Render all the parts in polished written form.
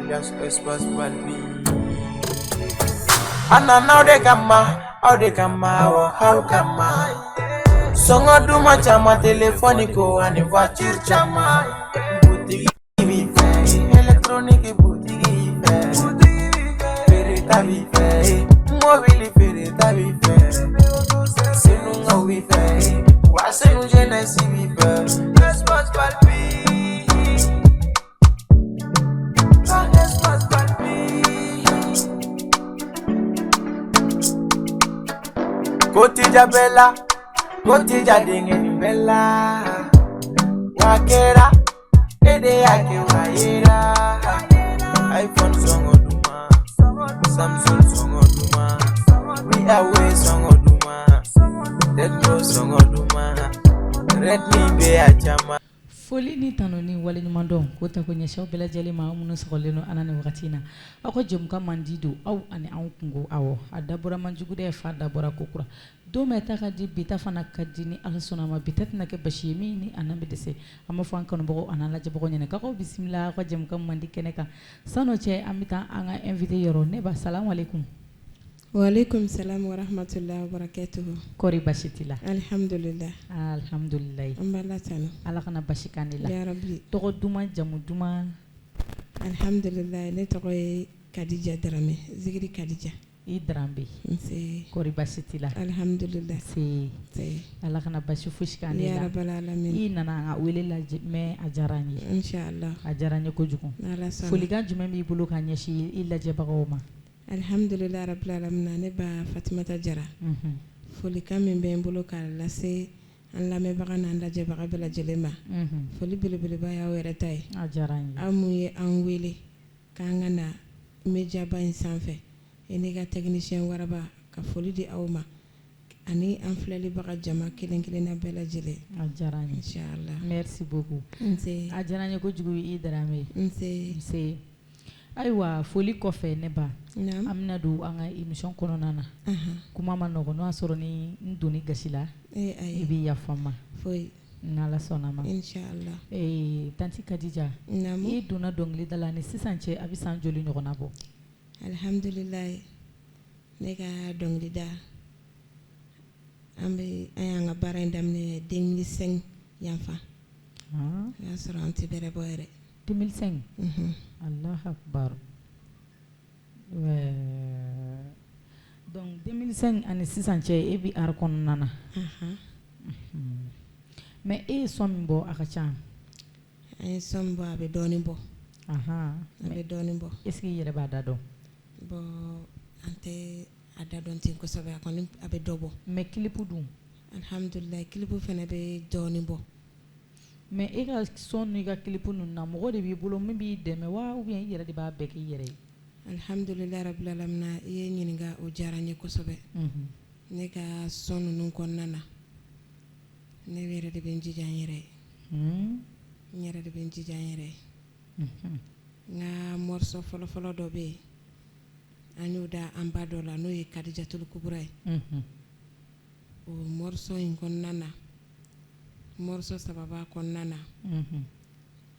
Alias Espace Balbi. A nana aw de kama, aw de kama, awɔ aw kama. Sɔngɔ duman caman, telefɔni ko ani voiture caman. Butigi b'i fɛ, électronique butigi fɛ. Feereta b'i fɛ, mobili feereta b'i fɛ. Senukaw b'i fɛ, wa Senu jeunesse b'i fɛ. Espace Balbi. Espace Balbi. Ko tija bɛɛ la, ko tija denkɛnin bɛɛ la. Wa kɛra, e de y'a kɛ wa yera. iPhone sɔngɔ duman, Samsung sɔngɔ duman, Huawei sɔngɔ duman, Tecno sɔngɔ duman, Redmi bɛ a caman. Foli ni tanu ni waleɲumandɔn ko ta ko ɲɛsin aw bɛɛ lajɛlen ma, aw minnu sɔgɔlen don an na nin wagati in na. Aw ka jɛmukan mandi don, aw ani anw kunko. Awɔ, a dabɔra man jugu dɛ, fa dabɔra ko kura. Don bɛɛ ta ka di, bi ta fana ka di. Ni Ala sɔnna a ma, bi ta tɛna kɛ basi ye min ni a n'an bɛ dɛsɛ. An b'a fɔ an kanubagaw ani an lajɛbagaw ɲɛna k'aw bisimila aw ka jɛmukan mandi kɛnɛ kan. San'o cɛ, an bɛ taa an ka invité yɔrɔ. Ne ba, salamu aleykum. Waaleykum salam wa rahmatullahi wa barakatuhu. Kɔri basi t'i la? Alihamdulillah. Alihamdulillah. An b'Ala tanu. Ala kana basi k'an la. Ya rabi. Tɔgɔ duman, jamu duman? Alihamdulillah, ne tɔgɔ ye Kadija Daramɛ, Zikiri Kadija. I Daramɛ. Nse. Kɔri basi t'i la? Alihamdulillah. Nse. Nse. Ala kana basi fosi k'an la. Ya rabal alamin. I nana an ka wele lajɛ mais a diyara an ye. Inchallah. A diyara an ye kojugu. N'Ala sɔnna. Folikan jumɛn b'i bolo ka ɲɛsin i lajɛbagaw ma? Alihamdulillah rabbil alamin, ne ba Fatumata Jara. Unhun. Folikan min bɛ n bolo k'a lase an lamɛnbaga n'an lajɛbaga bɛɛ lajɛlen ma. Unhun. Foli belebeleba y'aw yɛrɛ ta ye. A diyara an ye. Aw mun ye an wele k'an ka na média ba in sanfɛ, e n'i ka technicien waraba, ka foli di aw ma ani an filɛlibaga jama kelen kelenna bɛɛ lajɛlen. A diyara an ye. Inchallah. Merci beaucoup. Nse. A diyara an ye kojugu, i Daramɛ. Nse. Nse. Ayiwa, foli kɔfɛ, ne ba, Naamu. an bɛna don an ka émission kɔnɔna na. Anhan. Kuma ma nɔgɔn, n'o y'a sɔrɔ ni n donni gasi la, Ee ayi. i bɛ yafa n ma. Foyi. N'Ala sɔnna ma. Inchallah. Ee tantie Kadija. Naamu. I donna dɔnkilida la ni sisan cɛ, a bɛ san joli ɲɔgɔnna bɔ? Alihamdulillah, ne ka dɔnkilida, an bɛ an y'an ka baara in daminɛ 2005 yanfan. Han. O y'a sɔrɔ an tɛ bɛrɛ bɔ yɛrɛ. 2005. Unhun. Allahu akbar. Ouais. Donc 2005 ani sisan cɛ, e bɛ art kɔnɔna na. Anhan. Unhun. Mais e ye son min bɔ, a ka ca. An ye son min bɔ, a bɛ dɔɔnin bɔ. Anhan. A bɛ dɔɔnin bɔ. Est ce que i yɛrɛ b'a da dɔn? Bon, an tɛ a da dɔn ten kosɛbɛ, a kɔni a bɛ dɔ bɔ. Mais clip dun? Alhamdulillah, clip fana bɛ dɔɔnin bɔ. Mais e ka son n'i ka clip ninnu na, mɔgɔ de b'i bolo min b'i dɛmɛ wa, ou bien i yɛrɛ de b'a bɛɛ k'i yɛrɛ ye? Alhamdulillah rabbil alamin, i ye ɲininka, o diyara n ye kosɛbɛ. Unhun. Ne ka son ninnu kɔnɔna na, ne yɛrɛ de bɛ n jija n yɛrɛ ye. Un. N yɛrɛ de bɛ n jija n yɛrɛ ye. Unhun. N ka morceau fɔlɔfɔlɔ dɔ bɛ yen, an y'o da an ba dɔ la, n'o ye Kadijatul Kubura ye. Unhun. O morceau in kɔnɔna na, morceau saba b'a kɔnɔna na. Unhun.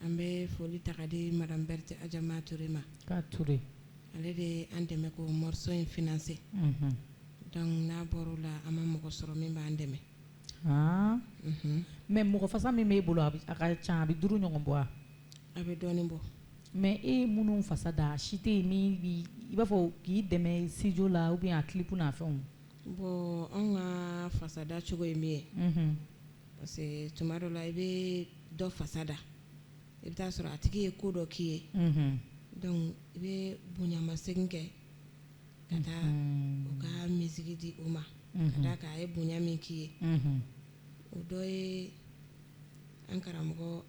An bɛ foli ta ka di madame Berthe Adjama Touré ma. K'a Touré. Ale de ye an dɛmɛ k'o morceau in financer. Unhun. Donc n'a bɔr'o la, an ma mɔgɔ sɔrɔ min b'an dɛmɛ. Han. Unhun. Mais mɔgɔ fasa min b'e bolo, a ka ca, a bɛ 5 ɲɔgɔn bɔ wa? A bɛ dɔɔnin bɔ. Mais e ye minnu fasa da, a si tɛ yen min bi i b'a fɔ k'i dɛmɛ studio la ou bien a clip n'a fɛnw? Bon, anw ka fasada cogo ye min ye. Unhun. Parce que tuma dɔ la, i bɛ dɔ fasa da, i bɛ taa sɔrɔ a tigi ye ko dɔ k'i ye. Unhun. Donc i bɛ bonyamasegin kɛ ka taa o ka musique di o ma. Ka d'a kan a ye bonya min k'i ye. Unhun. O dɔ ye an karamɔgɔ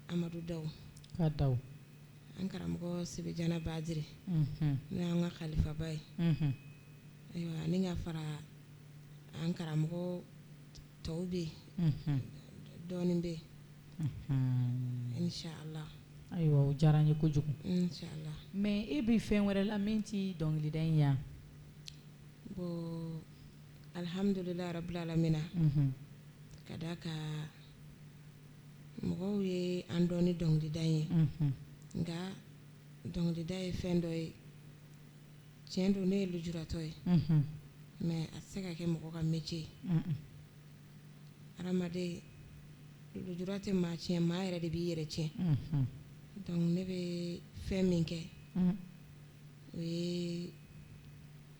Amadu Daw. Ka Daw. An karamɔgɔ Sebejana Badiri. Unhun. N'o y'an ka kalifaba ye. Unhun. Ayiwa, ni ka fara an karamɔgɔ tɔw bɛ yen. Unhun. Dɔɔnin bɛ yen. Unhun. Inchallah. Ayiwa, o diyara n ye kojugu. Inchallah. Mais e bɛ fɛn wɛrɛ la min tɛ dɔnkilida in ya? Bon, alhamdulillah rabbil alamina. Unhun. Ka d'a kan mɔgɔw ye an dɔn ni dɔnkilida in ye. Unhun. Nka Dɔnkilida ye fɛn dɔ ye, tiɲɛ don, ne ye lujuratɔ ye, mais a tɛ se ka kɛ mɔgɔ ka métier ye. Hadamaden, lujura tɛ maa tiɲɛ, maa yɛrɛ de b'i yɛrɛ tiɲɛ. Donc ne bɛ fɛn min kɛ, o ye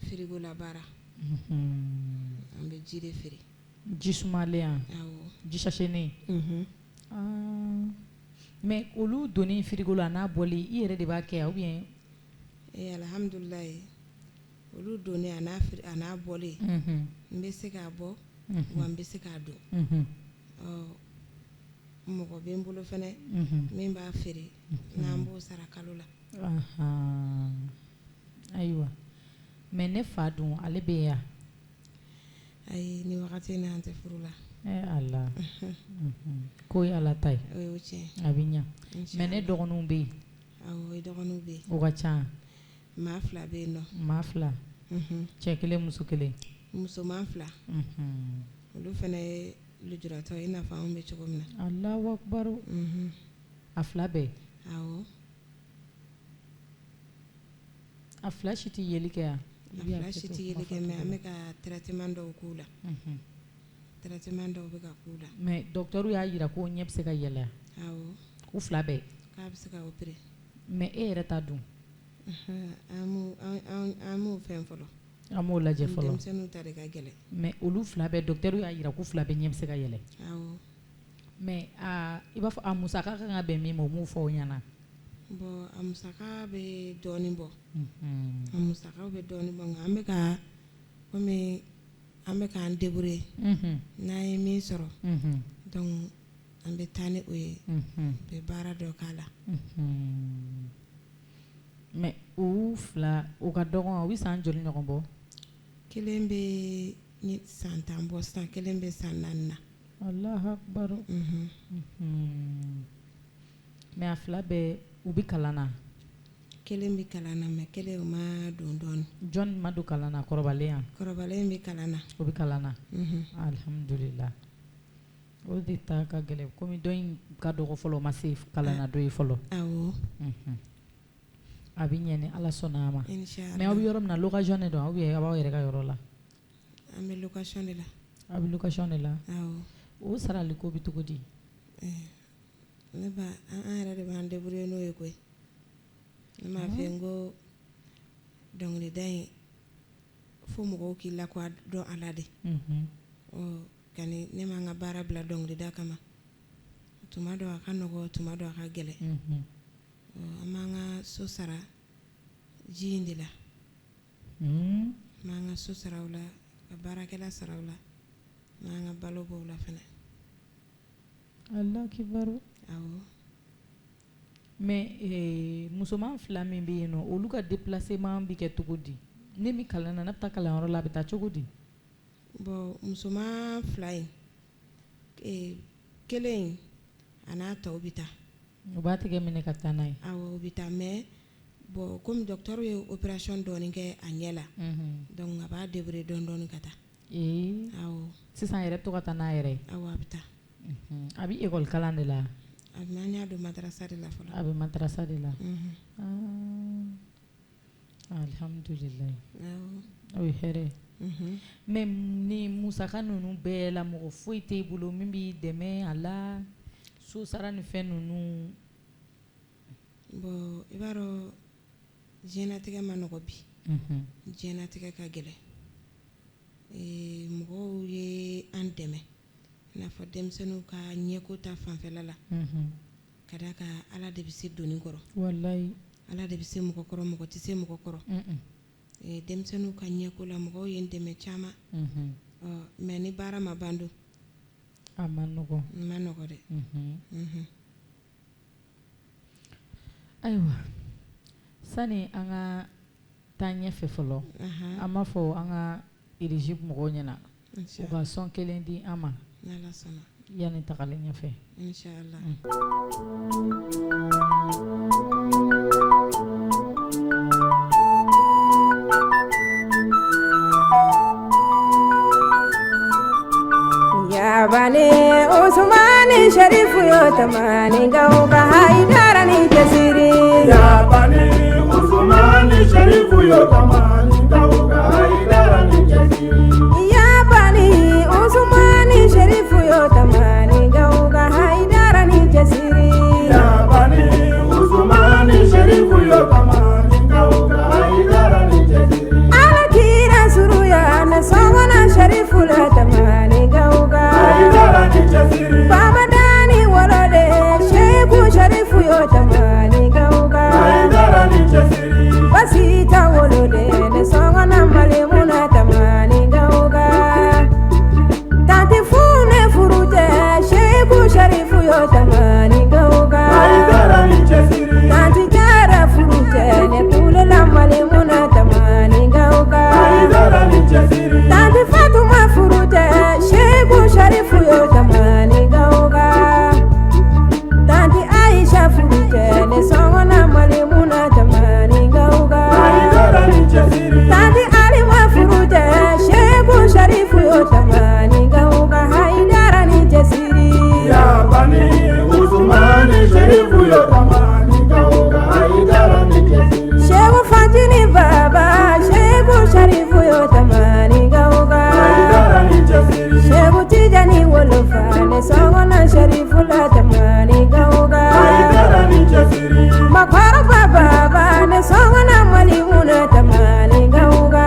frigo la baara. An bɛ ji de feere. Ji sumalen yan? Awɔ. Ji sachetnen? Mais olu donni frigo la n'a bɔli, i yɛrɛ de b'a kɛ ou bien? Ee, alhamdulilayi, olu donni a n'a bɔlen, n bɛ se k'a bɔ wa n bɛ se k'a don. Ɔ, mɔgɔ bɛ n bolo fana min b'a feere, n'an b'o sara kalo la. Ayiwa, mais ne fa dun, ale bɛ yan? Ayi, ni wagati in na, an tɛ furu la. Ala, ko ye Ala ta ye. O ye tiɲɛ. A bɛ ɲɛ. Mais ne dɔgɔninw bɛ yen? Awɔ, i dɔgɔninw bɛ yen. O ka ca? Maa fila bɛ yen nɔ. Maa fila? Cɛ kelen, muso kelen? Musoman fila. Olu fana ye lujuratɔ ye i n'a fɔ anw bɛ cogo min na. Alahu akibaru. A fila bɛɛ? Awɔ. A fila si tɛ yeli kɛ yan? A fila si tɛ yeli kɛ, mais an bɛ ka traitement dɔw k'u la. Traitement dɔw bɛ ka k'u la. Mais docteur y'a jira ko ɲɛ bɛ se ka yɛlɛ? Awɔ. U fila bɛɛ? K'a bɛ se ka opérer. Mais e yɛrɛ ta dun? An m'o fɛn fɔlɔ. An m'o lajɛ fɔlɔ. Denmisɛnninw ta de ka gɛlɛn. Mais olu fila bɛɛ, docteur y'a jira k'u fila bɛɛ ɲɛ bɛ se ka yɛlɛ? Awɔ. Mais aa, i b'a fɔ a musaka kan ka bɛn min ma, o m'o fɔ aw ɲɛna? Bon, a musaka bɛ dɔɔnin bɔ. A musakaw bɛ dɔɔnin bɔ, nka an bɛ ka komi an bɛ k'an débrouiller. N'an ye min sɔrɔ, donc an bɛ taa ni o ye. Bɛ baara dɔ k'a la. Mais u fila, u ka dɔgɔn, u bɛ san joli ɲɔgɔn bɔ? Kelen bɛ san 10 bɔ sisan, kelen bɛ san 4 na. Alahu akibaru. Mais a fila bɛɛ, u bɛ kalan na? Kelen bɛ kalan na, mais kelen o ma don dɔɔnin. Jɔn ma don kalan na, kɔrɔbalen yan? Kɔrɔbalen bɛ kalan na. O bɛ kalan na. Alihamudulila. O de ta ka gɛlɛn, komi dɔ in ka dɔgɔ fɔlɔ, o ma se kalan na dɔ ye fɔlɔ. Awɔ. A bɛ ɲɛ ni Ala sɔnna a ma. Inchallah. Mais aw bɛ yɔrɔ min na, location de don ou bien aw b'aw yɛrɛ ka yɔrɔ la? An bɛ location de la. Aw bɛ location de la? Awɔ. O sarali ko bɛ cogo di? Ne ba, an yɛrɛ de b'an débrouiller n'o ye koyi. Ne m'a f'i ye n ko dɔnkilida in, fo mɔgɔw k'i lakodɔn a la de. Ɔ, kani ne ma n ka baara bila dɔnkilida kama. Tuma dɔ a ka nɔgɔ, tuma dɔ a ka gɛlɛn. Ɔ, an b'an ka so sara ji in de la. An b'an ka so sara o la, ka baarakɛla sara o la, an b'an ka balo bɔ o la fana. Alahu akibaru. Awɔ. Mais musoman fila min bɛ yen nɔ, olu ka déplacement bɛ kɛ cogo di? Ne min kalan na, ne bɛ taa kalanyɔrɔ la, a bɛ taa cogo di? Bon, musoman fila in, kelen in a n'a tɔw bɛ taa. U b'a tɛgɛ minɛ ka taa n'a ye? Awɔ, u bɛ taa, mais bon, komi docteur ye opération dɔɔnin kɛ a ɲɛ la, donc a b'a débrouiller dɔɔnin dɔɔnin ka taa. Ee. Awɔ. Sisan yɛrɛ bɛ to ka taa n'a yɛrɛ ye? Awɔ, a bɛ taa. A bɛ école kalan de la? A bɛ, an y'a don madarasa de la fɔlɔ. A bɛ madarasa de la. Alhamdulilayi. Awɔ. O ye hɛrɛ ye. Mais ni musaka ninnu bɛɛ la, mɔgɔ foyi t'e bolo min b'i dɛmɛ a la, so sara ni fɛn ninnu? Bon, i b'a dɔn diɲɛlatigɛ ma nɔgɔ bi. Diɲɛlatigɛ ka gɛlɛn. Mɔgɔw ye an dɛmɛ, i n'a fɔ denmisɛnninw ka ɲɛko ta fanfɛla la. Ka d'a kan Ala de bɛ se doni kɔrɔ. Walayi. Ala de bɛ se mɔgɔ kɔrɔ, mɔgɔ tɛ se mɔgɔ kɔrɔ. Denmisɛnninw ka ɲɛko la, mɔgɔw ye n dɛmɛ caman. Ɔ, mais ni baara ma ban dun? A ma nɔgɔ. A ma nɔgɔ dɛ. Ayiwa, sani an ka taa ɲɛfɛ fɔlɔ, an b'a fɔ an ka régie mɔgɔw ɲɛna u ka son kelen di an ma N'Ala sɔnna. yanni tagalen ɲɛfɛ. Inchallah. Yabane Usmani Sharifu yo tamani gauga haidara ni jasiri. Yabane. yo tamani Gawuga Haidara ni cɛsiri. Ya Bani Usumani Sherifu yo tamani Gawuga Haidara ni cɛsiri. Ya Bani Usumani Sherifu yo tamani Gawuga Haidara ni cɛsiri. Ala kira suruya na sɔngɔna Sherifu la tamani Gawuga Haidara ni cɛsiri. Bamadani wolode Sheku Sherifu yo tamani Gawuga Haidara ni cɛsiri. Basita wolode ne sɔngɔna malimuna tamani Gawuga Tanti fune furute Sheku Sherifu yo tamani Gawuga Haidara ni cɛsiri. Tanti jara furute ne kulela malimuna tamani Gawuga Haidara ni cɛsiri. Tanti Fatuma furute Sheku Sherifu yo tamani Gawuga Tanti Aisha furute ne sɔngɔna malimuna tamani Gawuga Haidara ni cɛsiri. Tanti Alima furute Sheku Sherifu yo tamani Gawuga Haidara ni cɛsiri. Ya Bani Usumani Sherifu yo tamani Gawuga Haidara ni cɛsiri. Sheku Fantini Baba Sheku Sherifu yo tamani Gawuga Haidara ni cɛsiri. Sheku Tijani wolofa ne sɔngɔna Sherifu la tamani Gawuga Haidara ni cɛsiri. Makɔrɔba baba ne sɔngɔna malimuna tamani Gawuga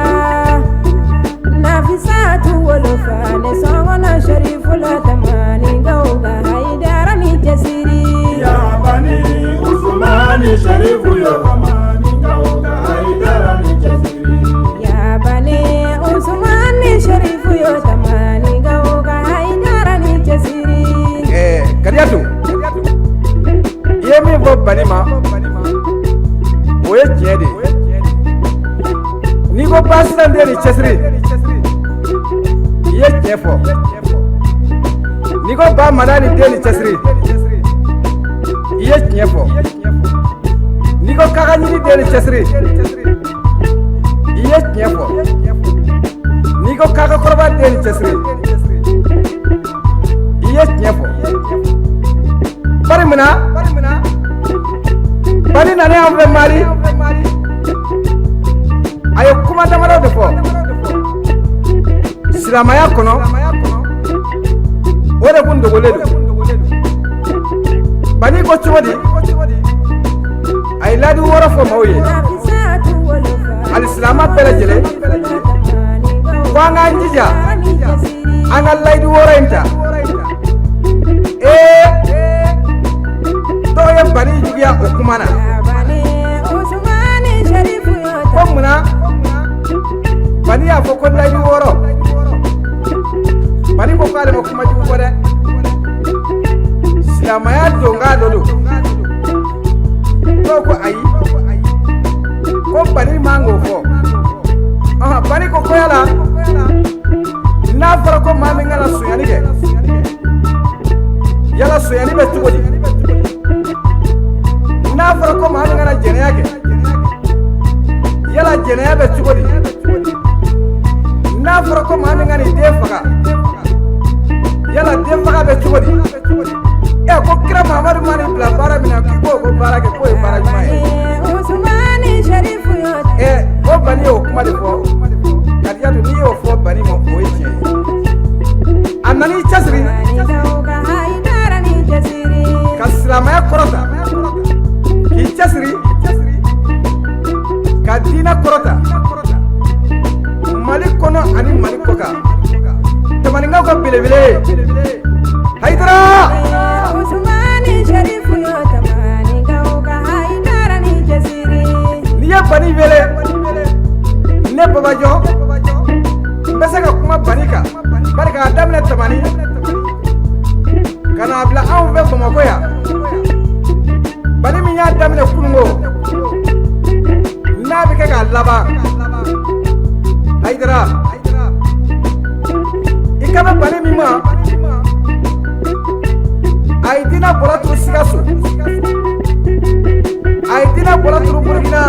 Nafisatu wolofa ne sɔngɔna Sherifu la tamani Gawuga Haidara ni cɛsiri. Ya Bani Usumani Sherifu yo tamani Gawuga Haidara ni cɛsiri. Ya Bani Usumani Sherifu yo tamani Gawuga Haidara ni cɛsiri. Kadiyatu, i ye min fɔ Bani ma, o ye tiɲɛ de ye. N'i ko baasitan den ni cɛsiri, i ye tiɲɛ fɔ. N'i ko ba mada ni den ni cɛsiri, i ye tiɲɛ fɔ. N'i ko kakaɲini den ni cɛsiri, i ye tiɲɛ fɔ. N'i ko kakakɔrɔba den ni cɛsiri, i ye tiɲɛ fɔ. Bari mun na? Bani nana an fɛ Mali, a ye kuma damadɔ de fɔ. Silamɛya kɔnɔ, o de kun dogolen don. Bani ko cogo di? A ye layidu wɔɔrɔ fɔ maaw ye. Nafisatu wolofa Alisilamɛ bɛɛ lajɛlen, ko an k'an jija, an ka layidu wɔɔrɔ in ta. Ee, dɔw ye Bani juguya o kuma na. Ya Bani Usumani Sherifu yo Ko mun na? Bani y'a fɔ ko layidu wɔɔrɔ. Bani ko k'ale ma kuma jugu fɔ dɛ. Silamɛya donkan dɔ don. Dɔw ko ayi, ko Bani man k'o fɔ. Ɔhɔn, Bani ko ko yala n'a fɔra ko maa min kana sonyali kɛ, yala sonyali bɛ cogo di? N'a fɔra ko maa min kana jɛnɛya kɛ, yala jɛnɛya bɛ cogo di? N'a fɔra ko maa min kana i den faga, yala den faga bɛ cogo di? Ɛ ko kira Mamadu ma nin bila baara min na, k'i k'o ko baara kɛ, k'o ye baara ɲuman ye. Usumani Sherifu yo Ɛ o Bani y'o kuma de fɔ. Kadiyatu, n'i y'o fɔ Bani ma, o ye tiɲɛ ye. A nan'i cɛsiri Gawuga Haidara ni cɛsiri. ka silamɛya kɔrɔta, k'i cɛsiri ka diinɛ kɔrɔta Mali kɔnɔ ani Mali kɔkan. Tamaninkaw ka belebele Hayidara. Usumani Sherifu yo tamani Gawuga Haidara ni cɛsiri. N'i ye Bani wele, ne Babajɔ n bɛ se ka kuma Bani kan, bari k'a daminɛ Tamani ka n'a bila anw fɛ Bamakɔ yan. Bani min y'a daminɛ kununko, n'a bɛ kɛ k'a laban, Hayidara, i ka bɛ Bani min ma, a ye diinɛ bɔlɔ turu Sikaso, a ye diinɛ bɔlɔ turu Burukina.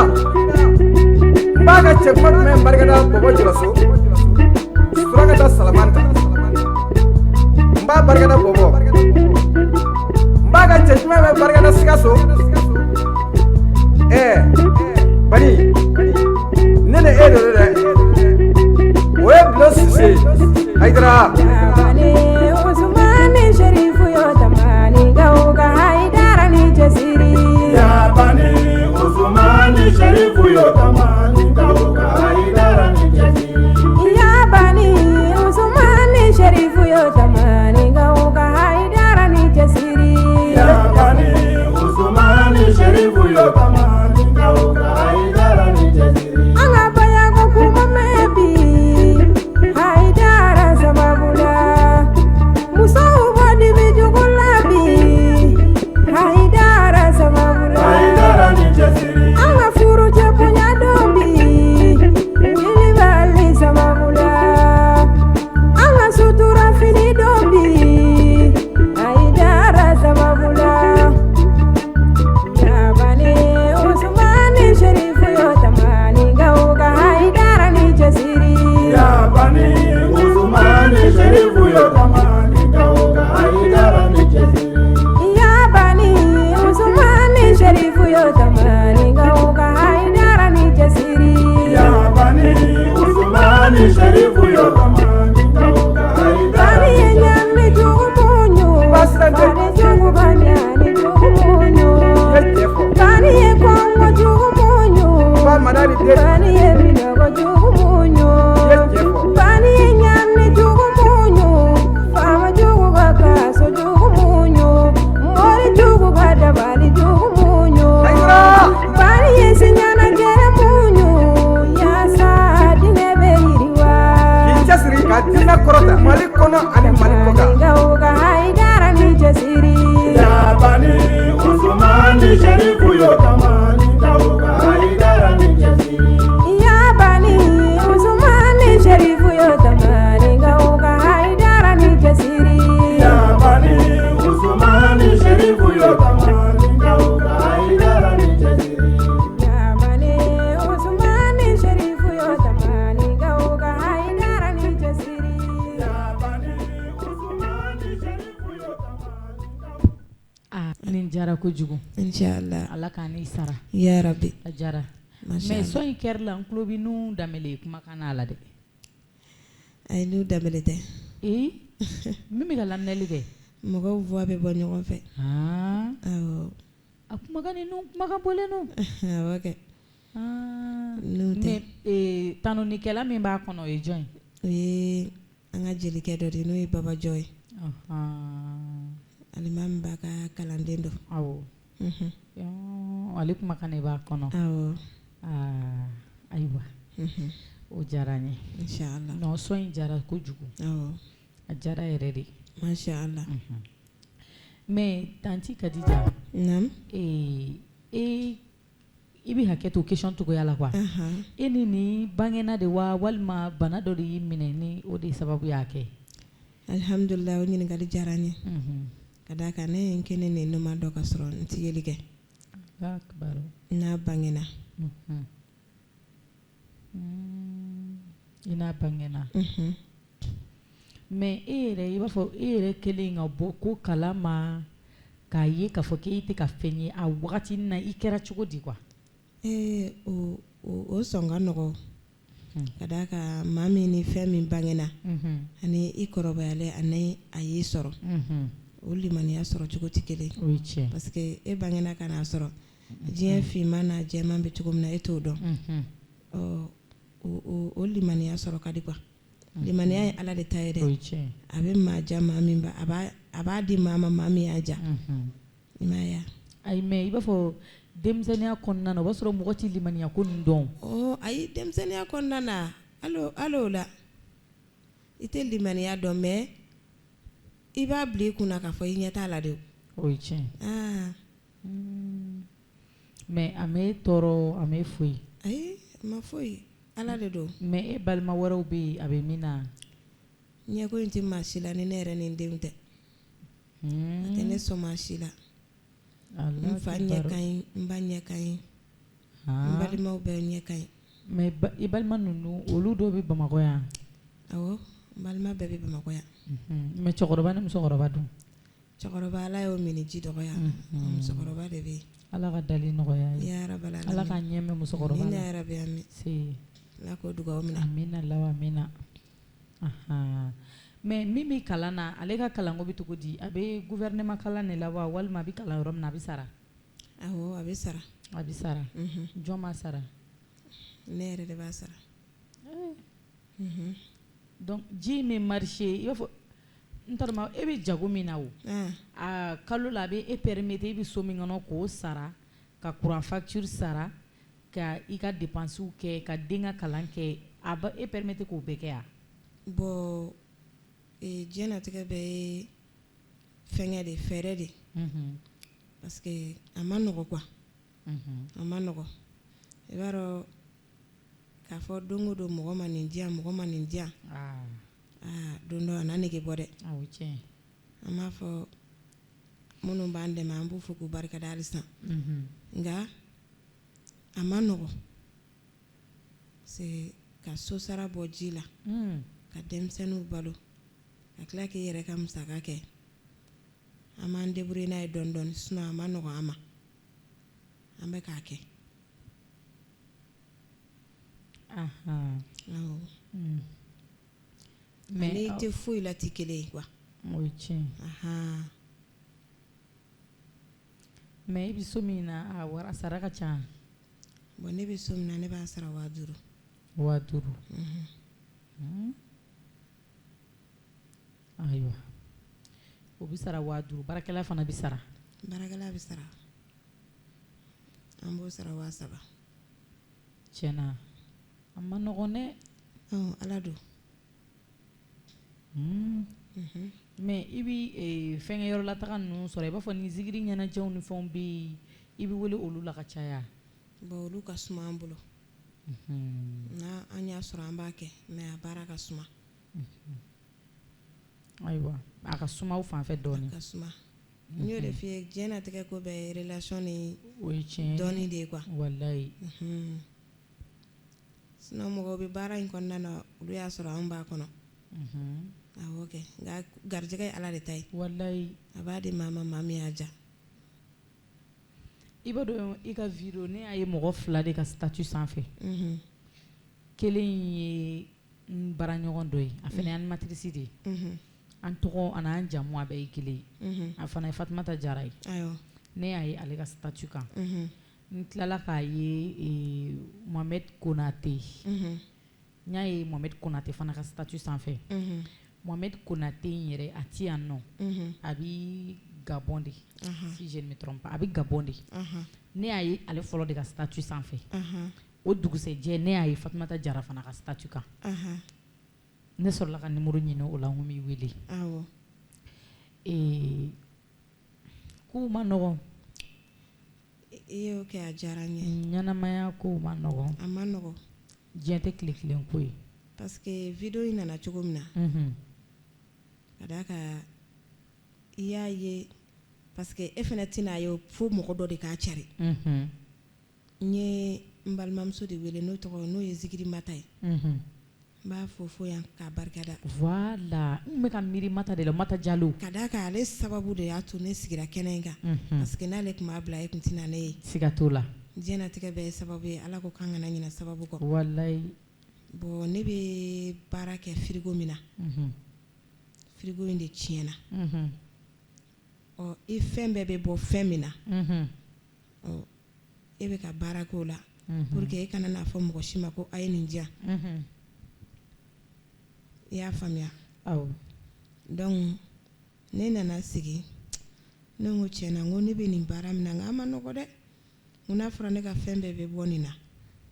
N b'a ka cɛ kuma jumɛn barikada Bɔbɔ Jɔlɔso, Surakata Salamanta. N b'a barikada Bɔbɔ. N b'a ka cɛ jumɛn bɛ barikada Sikaso. Ɛɛ Bani, Bani ye minɔgɔ jugu muɲu, bani ye ɲani jugu muɲu, faama jugu ka kaso jugu muɲu, mori jugu ka dabali jugu muɲu, bani ye siɲɛnajɛrɛ muɲu, yaasa diinɛ bɛ yiriwa. K'i cɛsiri ka diinɛ kɔrɔta Mali kɔnɔ ani Mali kɔkan. Maninkaw ka Hayidara ni cɛsiri. Yabani Usumani Sherifu yo tamaninkaw ka Hayidara ni cɛsiri. Yabani Usumani Sherifu yo tamaninkaw ka Hayidara ni cɛsiri. Yabani Usumani Sherifu yo tamaninkaw ka Hayidara ni cɛsiri. Yabani Usumani Sherifu yo tamaninkaw ka Hayidara ni cɛsiri. Yabani Usumani Sherifu yo tamaninkaw. Aa, nin diyara kojugu. Inshallah. Ala k'a n'i sara. Ya Rabbi. A diyara. Masha Mais Allah. son in kɛra la, n tulo bɛ Nuhu Danbɛlɛ kumakan n'a la dɛ. Ayi, n'u Danbɛlɛ tɛ. Ee, min bɛ ka laminɛli kɛ. Mɔgɔw voix bɛ bɔ ɲɔgɔn fɛ. Aa, Awɔ. a kumakan ni Nuhu kumakan bɔlen don. Awɔ kɛ. Aa, N'o tɛ. Mais ee, tanunikɛla min b'a kɔnɔ, o ye jɔn ye? O ye an ka jelikɛ dɔ de ye, n'o ye Babajɔ ye. Ɔhɔn. Alimami b'a ka kalanden dɔ. Awɔ. Mhm. Yɔɔ, ale kumakan de b'a kɔnɔ. Awɔ. Aa, ayiwa. Mhm. O diyara n ye. Inshallah. Non, son in diyara kojugu. Awɔ. A diyara yɛrɛ de. Masha Allah. Mais tantie Kadija, Naam. ee, e i bɛ hakɛ to question cogoya la quoi. Ahan. E ni nin bangena de wa, walima bana dɔ de y'i minɛ ni o de sababu y'a kɛ? Alhamdulillah, o ɲininkali diyara n ye. Mhm. Ka d'a kan ne ye n kene ni numan dɔ ka sɔrɔ n ti yeli kɛ. Allahu akbar. N'a bangena. Mhm. Mm, i n'a bangena. Mhm. Mais e yɛrɛ, i b'a fɔ e yɛrɛ kɛlen ka bɔ ko kalama k'a ye k'a fɔ k'e tɛ ka fɛn ye a wagati na, i kɛra cogo di quoi? Ee, o sɔn ka nɔgɔ. Ka d'a kan maa min ni fɛn min bangena Mhm. ani i kɔrɔbayalen ani a y'i sɔrɔ, Mhm. o limaniya sɔrɔ cogo tɛ kelen. O ye tiɲɛ. Parce que e bangena ka n'a sɔrɔ diɲɛ finman n'a jɛman bɛ cogo min na, e t'o dɔn. Mhm. Ɔ, o limaniya sɔrɔ ka di quoi. Limaniya ye Ala de ta ye dɛ. O ye tiɲɛ. A bɛ maa ja maa min ba, a b'a di maa ma, maa min y'a ja. Mhm. I m'a ye wa? Ayi, mais i b'a fɔ denmisɛnninya kɔnɔna na, o b'a sɔrɔ mɔgɔ tɛ limaniya ko ninnu dɔn. Ɔ ayi, denmisɛnninya kɔnɔna na, hali o la i tɛ limaniya dɔn, mais i b'a bila i kunna k'a fɔ i ɲɛ t'a la de o. O ye tiɲɛ. Aa. Mais a m'e tɔɔrɔ, a m'e foyi? Ayi, a ma foyi, Ala de don. Mais e balima wɛrɛw bɛ yen, a bɛ min na? Ɲɛko in tɛ maa si la ni ne yɛrɛ ni n denw tɛ. A tɛ ne sɔn maa si la. N fa ɲɛ ka ɲi, n ba ɲɛ ka ɲi, n balimaw bɛɛ ɲɛ ka ɲi. Mais i balima ninnu, olu dɔw bɛ Bamakɔ yan? Awɔ, n balima bɛɛ bɛ Bamakɔ yan. Mais cɛkɔrɔba ni musokɔrɔba dun? Cɛkɔrɔba, Ala y'o minɛ ji dɔgɔya, musokɔrɔba de bɛ yen. Ala ka dali nɔgɔya ye. Ya rabal Ala ka alamin. ɲɛ mɛn musokɔrɔba la. Amina ya rabi, amin. Se. Ala k'o dugawu minɛ. Amina lawa amina. Ahan. Mais min bɛ kalan na, ale ka kalanko bɛ cogo di? A bɛ gouvernement kalan de la wa, walima a bɛ kalan yɔrɔ min na, a bɛ sara? Awɔ, a bɛ sara. A bɛ sara. Mhm. Jɔn b'a sara? Ne yɛrɛ de b'a sara. Mhm. Donc ji min marché, i b'a fɔ n t'a dɔn ma, e bɛ jago min na o. Ah. A kalo la, a bɛ e permettre e bɛ so min kɔnɔ k'o sara, ka courant facture sara, ka i ka dépenses kɛ, ka den ka kalan kɛ, a bɛ e permettre k'o bɛɛ kɛ yan? Bon, ee, diɲɛnatigɛ bɛɛ ye fɛnkɛ de, fɛɛrɛ de. Mhm. Parce que a ma nɔgɔ quoi. Mhm. A ma nɔgɔ. I b'a dɔn k'a fɔ don o don mɔgɔ ma nin di yan, mɔgɔ ma nin di yan. Aa. Aa, don dɔ a n'a nege bɔ dɛ. Ah, o ye tiɲɛ. An b'a fɔ minnu b'an dɛmɛ, an b'u fo k'u barikada halisa. Mhm. Nka a ma nɔgɔ. C'est ka so sara bɔ ji la. Mm. Ka denmisɛnninw balo, ka tila k'i yɛrɛ ka musaka kɛ. An b'an débrouiller n'a ye dɔɔni dɔɔni, sinon a ma nɔgɔ an ma. An bɛ k'a kɛ. Ahan. Awɔ. Mm. Mais Ani tɛ foyi la tɛ kelen ye quoi. O ye tiɲɛ. Ahan. Mais i bɛ so min na, a wari a sara ka ca. Bon, ne bɛ so min na, ne b'a sara 5000. 5000. Ayiwa, o bɛ sara 5000, baarakɛla fana bɛ sara? Baarakɛla bɛ sara, an b'o sara 3000. Tiɲɛna, a ma nɔgɔn dɛ. Ala don. Mais i bɛ fɛnkɛ yɔrɔlataga ninnu sɔrɔ, i b'a fɔ ni zikiri ɲɛnajɛw ni fɛnw bɛ yen, i bɛ wele olu la ka caya? Bon, olu ka suma an bolo. N'a an y'a sɔrɔ, an b'a kɛ, mais a baara ka suma. Ayiwa, a ka suma aw fan fɛ dɔɔnin. A ka suma, n y'o de f'i ye, diɲɛnatigɛ ko bɛɛ ye relation ni O ye tiɲɛ. dɔɔni de ye quoi. Walayi. Sinon mɔgɔw bɛ baara in kɔnɔna na, olu y'a sɔrɔ anw b'a kɔnɔ. Awɔ kɛ, nka garijɛgɛ ye Ala de ta ye. Walayi. A b'a di maa ma, maa min y'a diya. I b'a dɔn, i ka vidéo, ne y'a ye mɔgɔ fila de ka statut sanfɛ. Kelen ye n baaraɲɔgɔn dɔ ye, a fana ye animatrice de ye. An tɔgɔ ani an jamu, a bɛɛ ye kelen ye. A fana ye Fatumata Jara ye. Ne y'a ye ale ka statut kan. N tilala k'a ye Mohamed Konate, n y'a ye Mohamed Konate fana ka statut sanfɛ. Mohamed Konate in yɛrɛ, a ti yan nɔ, a bɛ Gabon de, si je ne me trompe pas, a bɛ Gabon de. Ne y'a ye ale fɔlɔ de ka statut sanfɛ. O dugusɛjɛ, ne y'a ye Fatumata Jara fana ka statut kan. Ne sɔrɔla ka numéro ɲini o la, n ko n b'i wele. Ee, kow ma nɔgɔn. I y'o kɛ, a diyara n ye. Ɲɛnamaya kow ma nɔgɔn. A ma nɔgɔn. Diɲɛ tɛ tile kelen ko ye. Parce que vidéo in nana cogo min na, ka d'a kan i y'a ye, parce que e fana tɛna ye fo mɔgɔ dɔ de k'a cari. N ye n balimamuso de wele, n'o tɔgɔ n'o ye Zikiri Mata ye. N b'a fo fo yan k'a barikada. Voilà, n bɛ ka miiri Mata de la, Mata Jalo. Ka d'a kan ale sababu de y'a to ne sigira kɛnɛ in kan. Parce que n'ale tun b'a bila, e tun tɛna ne ye. Siga t'o la. Diɲɛnatigɛ bɛɛ ye sababu ye, Ala ko k'an kana ɲinɛ sababu kɔ. Walayi. Bon, ne bɛ baara kɛ frigo min na, frigo in de tiɲɛna. Ɔ, i fɛn bɛɛ bɛ bɔ fɛn min na, ɔ, e bɛ ka baara k'o la pour que e kana n'a fɔ mɔgɔ si ma ko a ye nin diyan. I y'a faamuya? Awɔ. Donc ne nana sigi, ne ko tiɲɛna, n ko ne bɛ nin baara min na, n ko a ma nɔgɔ dɛ. N ko n'a fɔra ne ka fɛn bɛɛ bɛ bɔ nin na,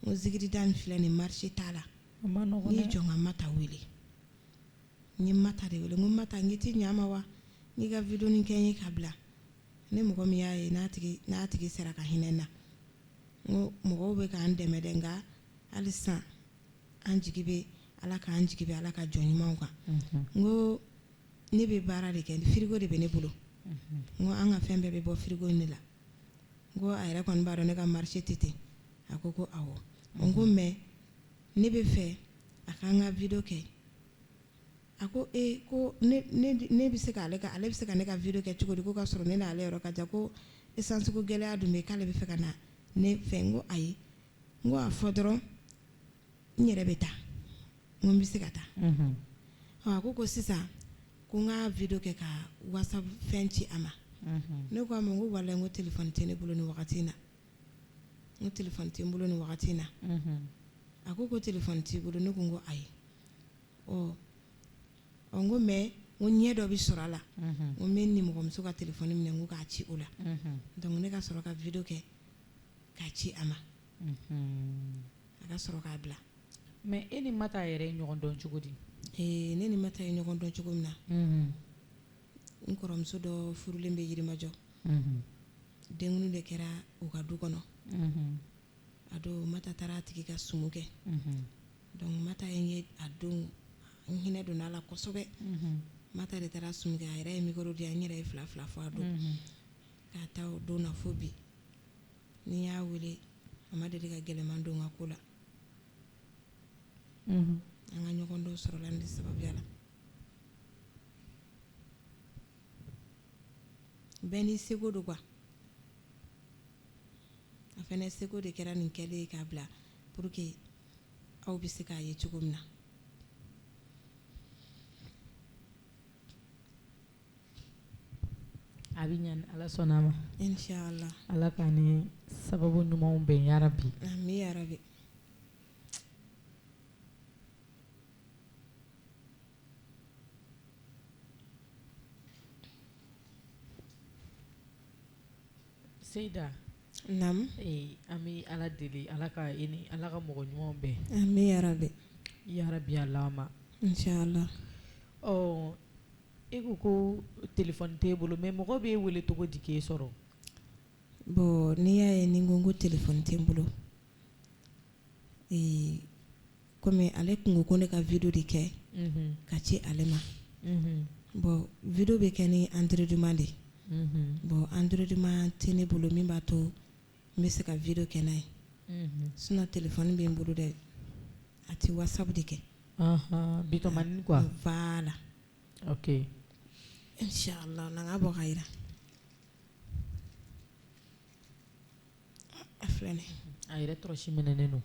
n ko zikirida nin filɛ nin, marché t'a la. A ma nɔgɔn N ye dɛ. jɔ n ka Mata wele, n ye Mata de wele, n ko Mata, n k'i tɛ ɲa n ma wa, n k'i ka vidéo nin kɛ n ye ka bila ne, mɔgɔ min y'a ye, n'a tigi sera ka hinɛ n na. N ko mɔgɔw bɛ k'an dɛmɛ dɛ, nka hali sisan an jigi bɛ Ala kan, an jigi bɛ Ala ka jɔn ɲumanw kan. N ko ne bɛ baara de kɛ, frigo de bɛ ne bolo. N ko an ka fɛn bɛɛ bɛ bɔ frigo in de la. N ko a yɛrɛ kɔni b'a dɔn ne ka marché tɛ ten. A ko ko awɔ. N ko mais ne bɛ fɛ a k'an ka vidéo kɛ. A ko ee, ko ne bɛ se k'ale ka, ale bɛ se ka ne ka vidéo kɛ cogo di, ko ka sɔrɔ ne n'ale yɔrɔ ka jan, ko essence ko gɛlɛya dun bɛ yen, k'ale bɛ fɛ ka na ne fɛ. N ko ayi, n ko a fɔ dɔrɔn, n yɛrɛ bɛ taa, n ko n bɛ se ka taa. Ɔ, a ko ko sisan ko n ka vidéo kɛ ka WhatsApp fɛn ci a ma. Ne ko a ma, n ko walayi, n ko téléphone tɛ ne bolo nin wagati in na, n ko téléphone tɛ n bolo nin wagati in na. A ko ko téléphone t'i bolo? Ne ko, n ko ayi. Ɔ ɔ, n ko mais n ko ɲɛ dɔ bɛ sɔrɔ a la, n ko n bɛ n nimɔgɔmuso ka téléphone minɛ, n ko k'a ci o la. Donc ne ka sɔrɔ ka vidéo kɛ k'a ci a ma, a ka sɔrɔ k'a bila. Mais e ni Mata yɛrɛ ye ɲɔgɔn dɔn cogo di? Ee, ne ni Mata ye ɲɔgɔn dɔn cogo min na, n kɔrɔmuso dɔ furulen bɛ Yirimajɔ. Denkundi de kɛra u ka du kɔnɔ. A don, Mata taara a tigi ka sumu kɛ. Donc Mata ye n ye a don, n hinɛ donna a la kosɛbɛ. Mata de taara sumu kɛ, a yɛrɛ ye micro di yan, n yɛrɛ ye fila fila fɔ a don. K'a ta o don na fo bi, ni n y'a wele, a ma deli ka gɛlɛman don n ka ko la. An ka ɲɔgɔn dɔn sɔrɔla nin de sababuya la. Bɛɛ n'i seko don quoi. A fana seko de kɛra nin kɛlen ye k'a bila pour que aw bɛ se k'a ye cogo min na. A bɛ ɲɛ Ala sɔnna a ma. Inshallah. Ala ka ni sababu ɲumanw bɛn yarabi. Ami yarabi. Seyida. Naamu. Ee an bɛ Ala deli Ala ka i ni Ala ka mɔgɔ ɲumanw bɛn. Ami yarabi. Yarabi Alama. Inshallah. Ɔ e ko ko téléphone t'e bolo mais mɔgɔ b'e wele cogo di k'e sɔrɔ? Bon n'i y'a ye ni n ko ko téléphone tɛ n bolo ee komi ale tun ko ko ne ka vidéo de kɛ ka ci ale ma. Bon vidéo bɛ kɛ ni enregistrement de ye. Bon enregistrement tɛ ne bolo min b'a to n bɛ se ka vidéo kɛ n'a ye. Sinon téléphone bɛ n bolo dɛ, a tɛ WhatsApp de kɛ. Bitɔnmanin quoi. Voilà. Ok. Inchallah na n ka bɔ ka jira. A filɛ nin ye. A yɛrɛ tɔrɔsi minɛnen don.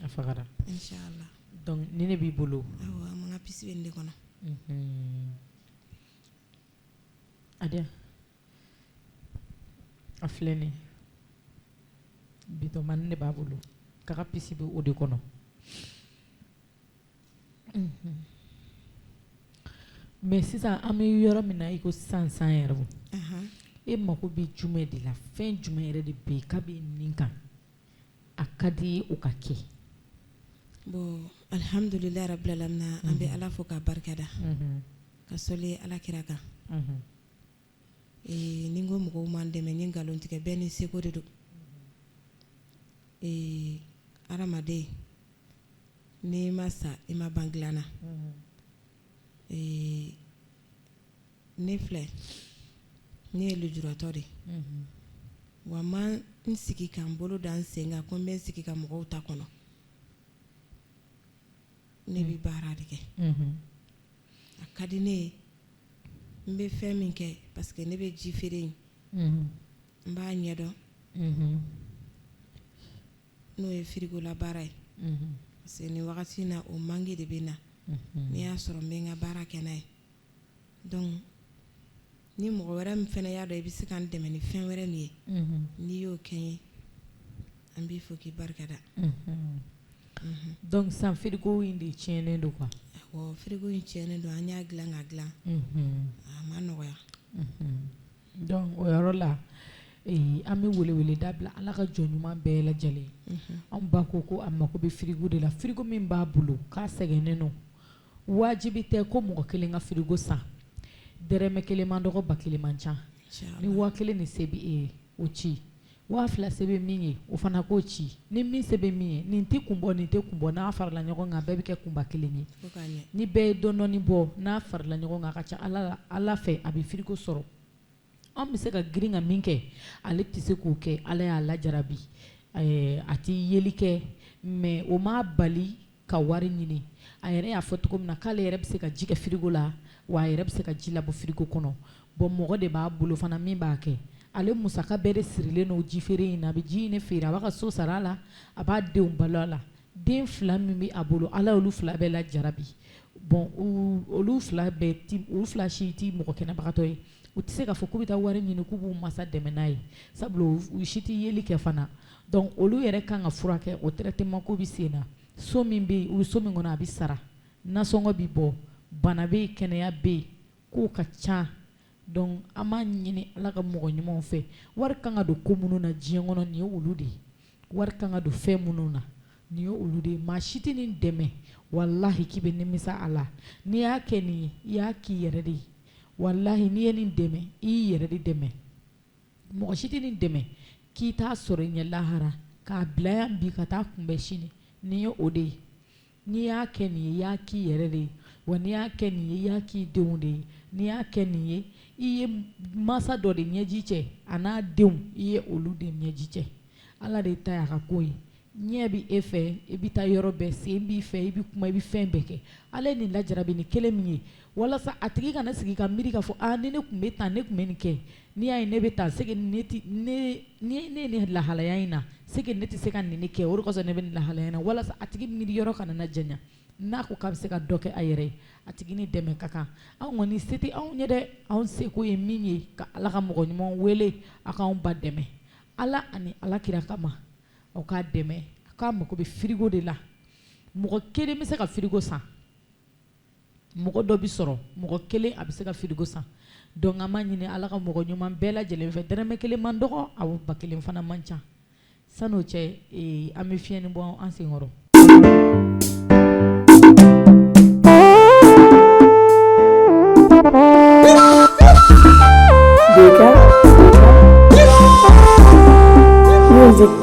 A fagara. Inchallah. Donc nin de b'i bolo. Awɔ, n ka puce bɛ nin de kɔnɔ. A di yan. A filɛ nin ye. Bitɔnmanin de b'a bolo. K'a ka puce bɛ o de kɔnɔ. Mais sisan an bɛ yɔrɔ min na i ko sisan san yɛrɛ e mako bɛ jumɛn de la, fɛn jumɛn yɛrɛ de bɛ yen k'a bɛ nin kan a ka di i ye o ka kɛ? Bon alhamdulilahi rabil alamina an bɛ Ala fo k'a barikada ka sɔli Ala kira kan. Ni n ko mɔgɔw ma n dɛmɛ n ye nkalon tigɛ, bɛɛ n'i seko de don. Hadamaden n'i ma sa i ma ban dilan na. Ne filɛ ne ye lujuratɔ de ye, wa n ma n sigi ka n bolo da n sen kan ko n bɛ n sigi ka mɔgɔw ta kɔnɔ. Ne bɛ baara de kɛ. A ka di ne ye n bɛ fɛn min kɛ parce que ne bɛ ji feere in n b'a ɲɛdɔn, n'o ye frigo la baara ye. Parce que nin wagati in na o manque de bɛ na. N'i y'a sɔrɔ n bɛ n ka baara kɛ n'a ye. Donc ni mɔgɔ wɛrɛ min fana y'a dɔn i bɛ se ka n dɛmɛ ni fɛn wɛrɛ min ye, n'i y'o kɛ n ye an b'i fo k'i barikada. Donc sisan frigo in de tiɲɛnen don quoi. Awɔ, frigo in tiɲɛnen don, an y'a dilan ka dilan. A ma nɔgɔya. Donc o yɔrɔ la an bɛ weleweleda bila Ala ka jɔn ɲuman bɛɛ lajɛlen. Anw ba ko ko a mako bɛ frigo de la, frigo min b'a bolo k'a sɛgɛnnen don. Wajibi tɛ ko mɔgɔ kelen ka frigo san. Dɛrɛmɛ kelen man dɔgɔ, ba kelen man ca. Ni 1000 ni se bɛ e ye o ci, 2000 se bɛ min ye o fana k'o ci, ni min se bɛ min ye, nin tɛ kun bɔ nin tɛ kun bɔ, n'a farala ɲɔgɔn kan bɛɛ bɛ kɛ kunba kelen ye. Ni bɛɛ ye dɔɔnin bɔ n'a farala ɲɔgɔn kan a ka ca Ala fɛ a bɛ frigo sɔrɔ. An bɛ se ka girin ka min kɛ ale tɛ se k'o kɛ, Ala y'a lajarabi. A tɛ yeli kɛ mais o m'a bali ka wari ɲini. A yɛrɛ y'a fɔ cogo min na k'ale yɛrɛ bɛ se ka ji kɛ frigo la, wa a yɛrɛ bɛ se ka ji labɔ frigo kɔnɔ. Bon mɔgɔ de b'a bolo fana min b'a kɛ. Ale musaka bɛɛ de sirilen don ji feere in na. A bɛ ji in de feere, a b'a ka so sara a la, a b'a denw balo a la. Den fila min bɛ a bolo, Ala y'olu fila bɛɛ lajarabi. Bon olu fila bɛɛ ti, olu fila si ti mɔgɔ kɛnɛbagatɔ ye. U tɛ se k'a fɔ k'u bɛ taa wari ɲini k'u b'u masa dɛmɛ n'a ye, sabula u si tɛ yeli kɛ fana. Donc olu yɛrɛ kan ka furakɛ, o traitement ko bɛ sen na. So min bɛ yen, u bɛ so min kɔnɔ a bɛ sara, nasɔngɔ bɛ bɔ, bana bɛ yen, kɛnɛya bɛ yen, kow ka ca. Donc an b'a ɲini Ala ka mɔgɔ ɲumanw fɛ, wari kan ka don ko minnu na diɲɛ kɔnɔ nin ye olu de ye, wari kan ka don fɛn minnu na nin ye olu de ye. Maa si tɛ nin dɛmɛ, walahi k'i bɛ nimisa a la. N'i y'a kɛ nin ye, i y'a k'i yɛrɛ de ye. Walahi n'i ye nin dɛmɛ, i y'i yɛrɛ de dɛmɛ. Mɔgɔ si tɛ nin dɛmɛ k'i t'a sɔrɔ i ɲɛ lahara, k'a bila yan bi ka taa kunbɛn sini. Nin ye o de ye. N'i y'a kɛ nin ye, i y'a k'i yɛrɛ de ye. Wa n'i y'a kɛ nin ye, i y'a k'i denw de ye. N'i y'a kɛ nin ye, i ye mansa dɔ de ɲɛji cɛ, a n'a denw, i ye olu de ɲɛji cɛ. Ala de ta y'a ka ko ye. Ɲɛ bɛ e fɛ, i bɛ taa yɔrɔ bɛɛ, sen b'i fɛ, i bɛ kuma, i bɛ fɛn bɛɛ kɛ. Ala ye nin lajarabi ni kelen min ye, walasa a tigi kana sigi ka miiri k'a fɔ aa ni ne tun bɛ tan, ne tun bɛ nin kɛ, n'i y'a ye ne bɛ tan, c'est que ne tɛ ne ni ne ye nin lahalaya in na, c'est que ne tɛ se ka nin kɛ, o de kosɔn ne bɛ nin lahalaya in na, walasa a tigi miiri yɔrɔ kana na janya. N'a ko k'a bɛ se ka dɔ kɛ a yɛrɛ ye, a tigi ni dɛmɛ ka kan. Anw kɔni se tɛ anw ye dɛ, anw seko ye min ye ka Ala ka mɔgɔ ɲuman wele a k'anw ba dɛmɛ Ala ani Ala kira kama, aw k'a dɛmɛ. A k'a mago bɛ frigo de la. Mɔgɔ kelen bɛ se ka frigo san, mɔgɔ dɔ bɛ sɔrɔ, mɔgɔ kelen a bɛ se ka frigo san. Donc an b'a ɲini Ala ka mɔgɔ ɲuman bɛɛ lajɛlen fɛ, dɛrɛmɛ kelen man dɔgɔ, awɔ ba kelen fana man ca. San'o cɛ an bɛ fiɲɛnin bɔ an senkɔrɔ. Music.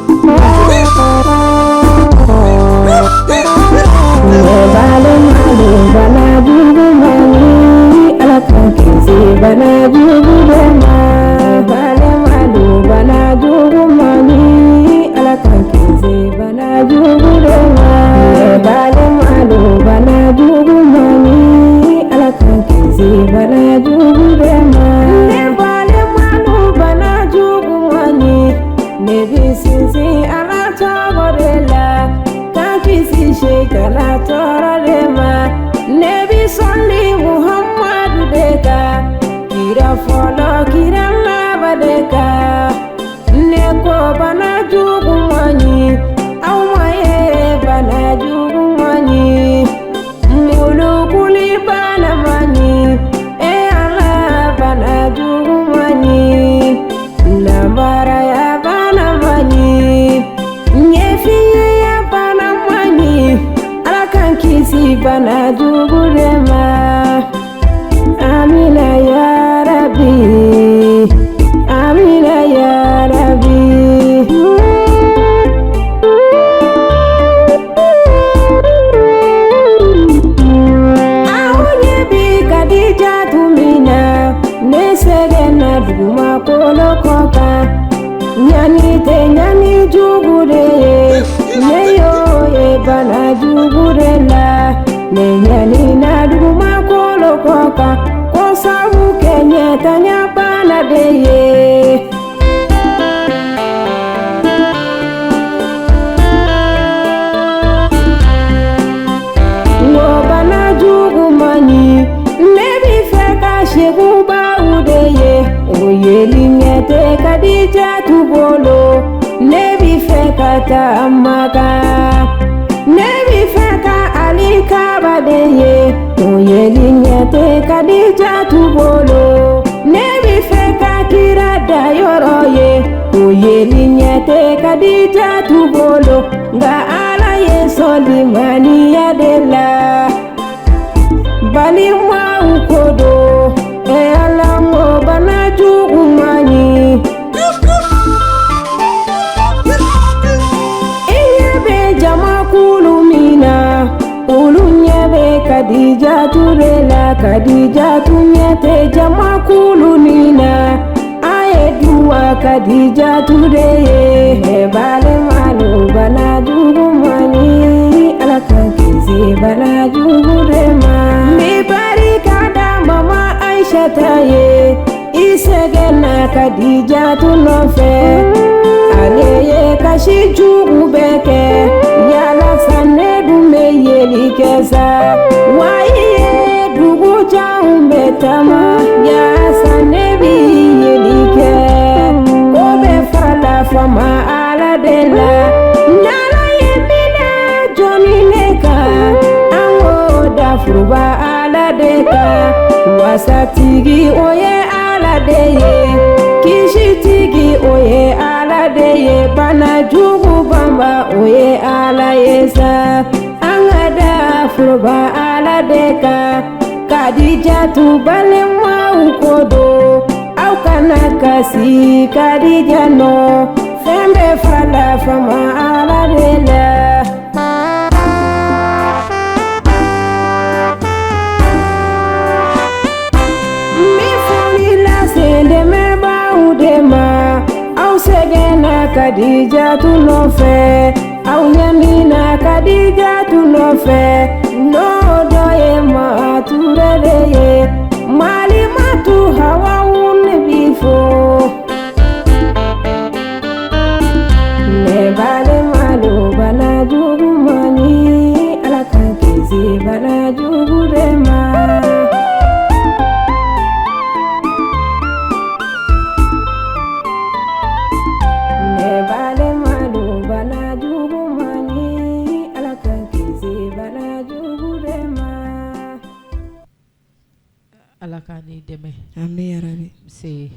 Ala k'a n'i dɛmɛ. Ami yarabi. Se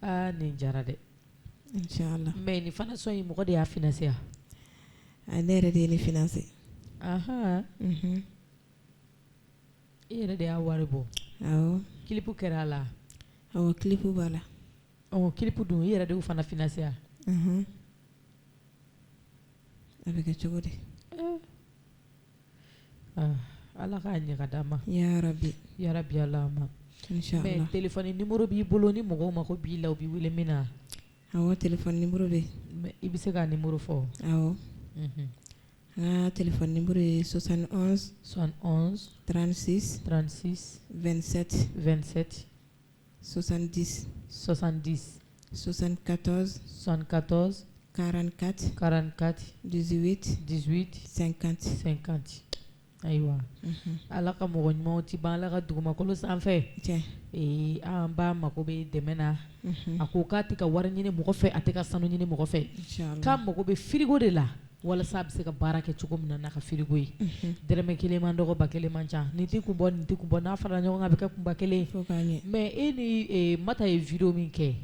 aa, nin jara dɛ. Inchallah. Mais nin fana son in, mɔgɔ de y'a financer wa? A, ne yɛrɛ de ye nin financer. I yɛrɛ de y'a wari bɔ? Awɔ. Clip kɛra a la? Awɔ, clip b'a la. Ɔ, clip dun, i yɛrɛ de y'o fana financer wa? Unhun. A bɛ kɛ cogo di? Ah, Ala k'a ɲɛ ka d'an ma. Ya rabi. Ya rabi Allahumma. Inchallah. Mais téléphone numéro b'i bolo, ni mɔgɔw mako b'i la, u b'i wele min na? Awɔ, téléphone numéro bɛ yen. Mais i bɛ se k'a numéro fɔ? Awɔ. N ka téléphone numéro ye 71 71 36 36 27 27 70 70 74 74 44 44 18 18 50. 50. Ayiwa, Ala ka mɔgɔ ɲumanw ti ban Ala ka dugumakolo sanfɛ. Tiɲɛ. Ee, an ba mako bɛ dɛmɛ na. A ko k'a tɛ ka wari ɲini mɔgɔ fɛ, a tɛ ka sanu ɲini mɔgɔ fɛ. Inchallah. K'a mago bɛ frigo de la walasa a bɛ se ka baara kɛ cogo min na n'a ka frigo ye. Dɛrɛmɛ kelen man dɔgɔ, ba kelen man ca. Nin tɛ kun bɔ, nin tɛ kun bɔ, n'a farala ɲɔgɔn kan, a bɛ kɛ kunba kelen. Fo k'a ɲɛ. Mais e ni Mata ye vidéo min kɛ,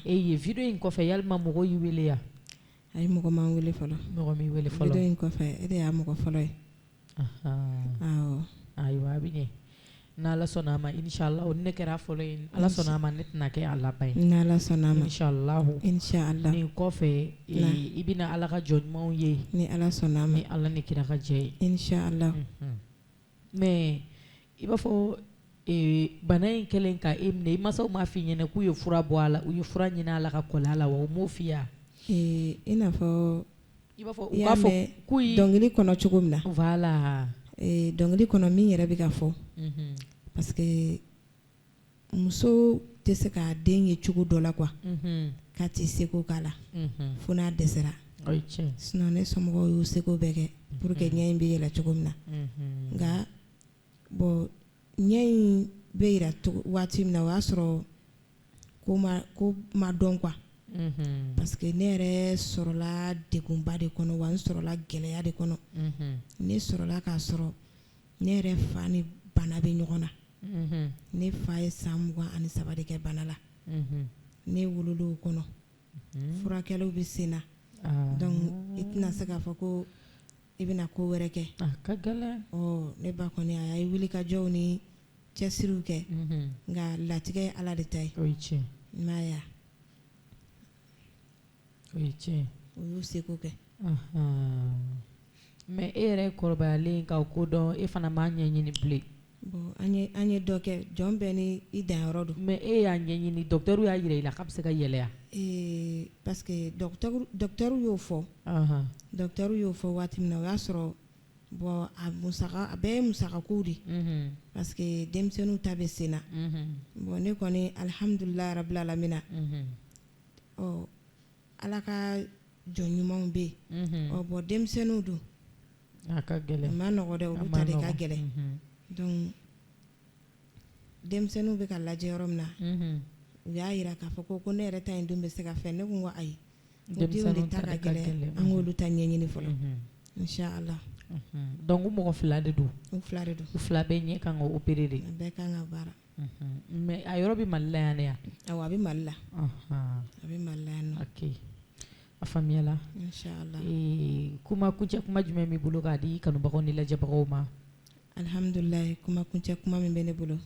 e ye vidéo in kɔfɛ, yalima mɔgɔw y'i wele ya? Ayi, mɔgɔ m'an wele fɔlɔ. Mɔgɔ m'i wele fɔlɔ. Vidéo in kɔfɛ, e de y'a mɔgɔ fɔlɔ ye. Awɔ. Ayiwa, a bɛ ɲɛ n'Ala sɔnna a ma, inchallah. O ni ne kɛra fɔlɔ ye, Ala sɔnna a ma, ne tɛna kɛ a laban ye. N'Ala sɔnna a ma. Inchallah. Inchallah. Nin kɔfɛ, i bɛna Ala ka jɔn ɲumanw ye. Ni Ala sɔnna a ma. Ni Ala ni kira ka jɛ ye. Inchallah. Mais i b'a fɔ bana in kɛlen ka e minɛ, i mansaw m'a f'i ɲɛna k'u ye fura bɔ a la, u ye fura ɲini a la ka kɔlɔn a la wa? U m'o f'i ye wa? I n'a fɔ I b'a fɔ i u y'a b'a fɔ mɛn k'u yi dɔnkili kɔnɔ cogo min na. Voilà. Dɔnkili kɔnɔ min yɛrɛ bɛ ka fɔ. Parce que muso tɛ se k'a den ye cogo dɔ la quoi. K'a t'i seko k'a la. Fo n'a dɛsɛra. O ye tiɲɛ. Sinon ne somɔgɔw y'u seko bɛɛ kɛ pour que ɲɛ in bɛ yɛlɛ cogo min na. Nka bon, ɲɛ in bɛ yira waati min na, o y'a sɔrɔ ko ma dɔn quoi. Parce que ne yɛrɛ sɔrɔla degunba de kɔnɔ wa n sɔrɔla gɛlɛya de kɔnɔ. Ne sɔrɔla k'a sɔrɔ ne yɛrɛ fa ni bana bɛ ɲɔgɔn na. Ne fa ye san 23 de kɛ bana la. Ne wolola o kɔnɔ. Furakɛliw bɛ sen na. Donc i tɛna se k'a fɔ ko i bɛna ko wɛrɛ kɛ. A ka gɛlɛn. Ɔ, ne ba kɔni, a ye wulikajɔw ni cɛsiriw kɛ. Nka latigɛ ye Ala de ta ye. O ye tiɲɛ. I m'a ye wa? O ye tiɲɛ. U y'u seko kɛ. Mais e yɛrɛ kɔrɔbayalen ka ko dɔn, e fana m'a ɲɛɲini bilen? Bon, an ye dɔ kɛ, jɔn bɛɛ ni i danyɔrɔ don. Mais e y'a ɲɛɲini, docteur y'a jira i la k'a bɛ se ka yɛlɛ wa? Parce que docteur y'o fɔ. Docteur y'o fɔ waati min na, o y'a sɔrɔ bon, a musaka, a bɛɛ ye musakakow de ye. Parce que denmisɛnninw ta bɛ sen na. Bon, ne kɔni, alihamudulilayi rabil alamina. Ɔ, Ala ka jɔn ɲumanw bɛ yen. Ɔ bon, denmisɛnninw dun. A ka gɛlɛn. A ma nɔgɔ dɛ, olu ta de ka gɛlɛn. Donc denmisɛnninw bɛ ka lajɛ yɔrɔ min na, u y'a jira k'a fɔ ko ne yɛrɛ ta in dun bɛ se ka fɛn. Ne ko ko ayi, ko denw de ta ka gɛlɛn, an k'olu ta ɲɛɲini fɔlɔ, inchallah. Donc mɔgɔ fila de don? U fila de don. U fila bɛɛ ɲɛ kan ka opérer de? A bɛɛ kan ka baara. Mais a yɔrɔ bɛ Mali la yan de wa? Awɔ, a bɛ Mali la. A bɛ Mali la yan nɔ. Ok, a faamuyala. Inchallah. Kuma kuncɛ kuma jumɛn b'i bolo k'a di kanubagaw ni lajɛbagaw ma? Alihamudulilayi, kuma kuncɛ kuma min bɛ ne bolo.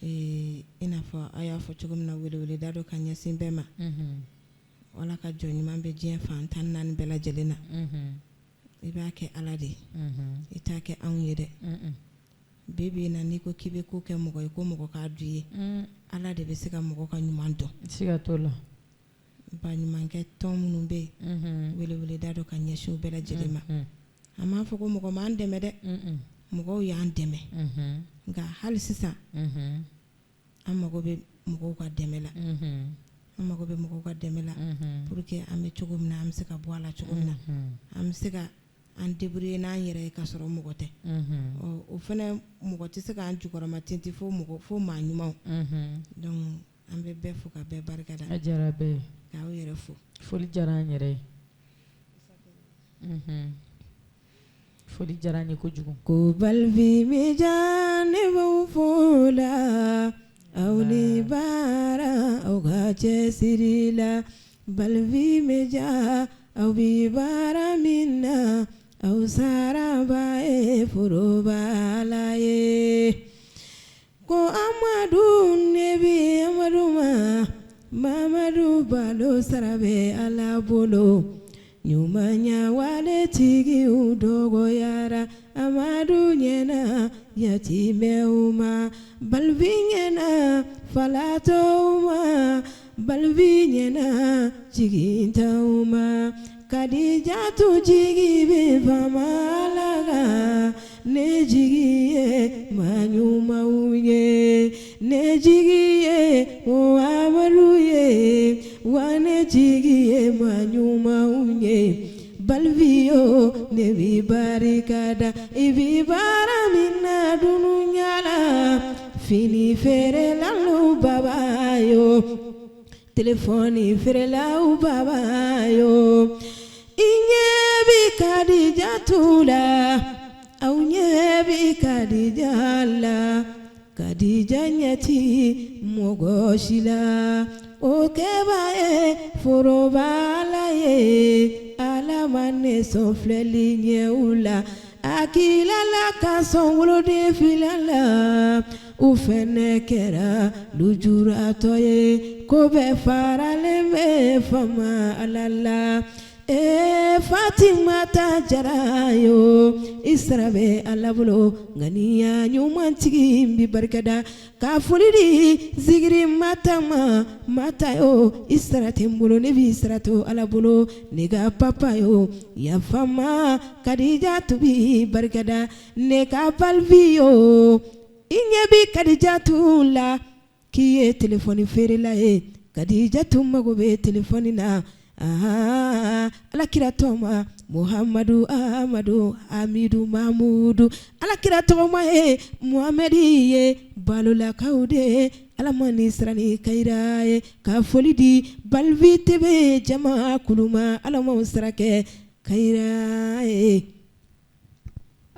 I n'a fɔ aw y'a fɔ cogo min na, weleweleda dɔ ka ɲɛsin bɛɛ ma. Ala ka jɔn ɲuman bɛ diɲɛ fan 14 bɛɛ lajɛlen na. I b'a kɛ Ala de ye. I t'a kɛ anw ye dɛ. Bi bi in na, n'i ko k'i bɛ ko kɛ mɔgɔ ye ko mɔgɔ k'a dun i ye. Ala de bɛ se ka mɔgɔ ka ɲuman dɔn. Siga t'o la. Baɲumankɛ tɔn minnu bɛ yen, weleweleda dɔ ka ɲɛsin u bɛɛ lajɛlen ma. An m'a fɔ ko mɔgɔ m'an dɛmɛ dɛ. Mɔgɔw y'an dɛmɛ. Nka hali sisan, an mago bɛ mɔgɔw ka dɛmɛ la. An mago bɛ mɔgɔw ka dɛmɛ la pour que an bɛ cogo min na, an bɛ se ka bɔ a la cogo min na. An bɛ se ka an débrouiller n'an yɛrɛ ye ka sɔrɔ mɔgɔ tɛ. Ɔ, o fana, mɔgɔ tɛ se k'an jukɔrɔma tintin fo mɔgɔ fo maa ɲumanw. Donc an bɛ bɛɛ fo ka bɛɛ barikada. A diyara bɛɛ ye. K'aw yɛrɛ fo. Foli diyara an yɛrɛ ye. Foli diyara n ye kojugu. Ko Balbi Média ne b'aw fo la, aw ni baara aw ka cɛsiri la. Balbi Média aw bi baara min na, aw saraba ye foroba Ala ye. Ko Amadu ne bi Amadu ma, Mamadu balo sara bɛ Ala bolo. Ɲumanya waletigiw dɔgɔyara, Amadu ɲɛna yatimɛw ma, Balbi ɲɛna falatɔw ma, Balbi ɲɛna jigintanw ma. Kadijatu jigi bɛ faama Ala kan, ne jigi ye maa ɲumanw ye, ne jigi ye o Amadu ye, wa ne jigi ye maa ɲumanw ye. Balbi yo ne bi barika da, i bi baara min na dunuya la, fini feerelaw baba yo, telefɔni feerelaw baba yo, i ɲɛ bi Kadijatu la, aw ɲɛ bi Kadija la, Kadija ɲɛ ti mɔgɔ si la, o kɛba ye foroba Ala ye, Ala ma ne sɔn filɛli ɲɛw la, a kilala ka sɔn woloden fila la, u fɛnɛ kɛra lujuratɔ ye, ko bɛɛ faralen bɛ faama Ala la. Ee Fatimata Jara yo, i sara bɛ Ala bolo, ŋaniya ɲumantigi n bi barika da, ka foli di zikiri mata ma, mata yo, i sara tɛ n bolo, ne b'i sara to Ala bolo, ne ka papa yo, yafama Kadijatu bi barika da, ne ka Balbi yo, i ɲɛ bi Kadijatu la, k'i ye telefɔni feerela ye, Kadijatu mago bɛ telefɔni na. Aa Ala kira tɔgɔma Muhamadu Amadu Amidu Mamudu, Ala kira tɔgɔma ye Muhamadi ye, balolakaw de Ala ma ni siran ni kayira ye, ka foli di Balbi TV jama kuluma, Ala m'aw sara kɛ kayira ye.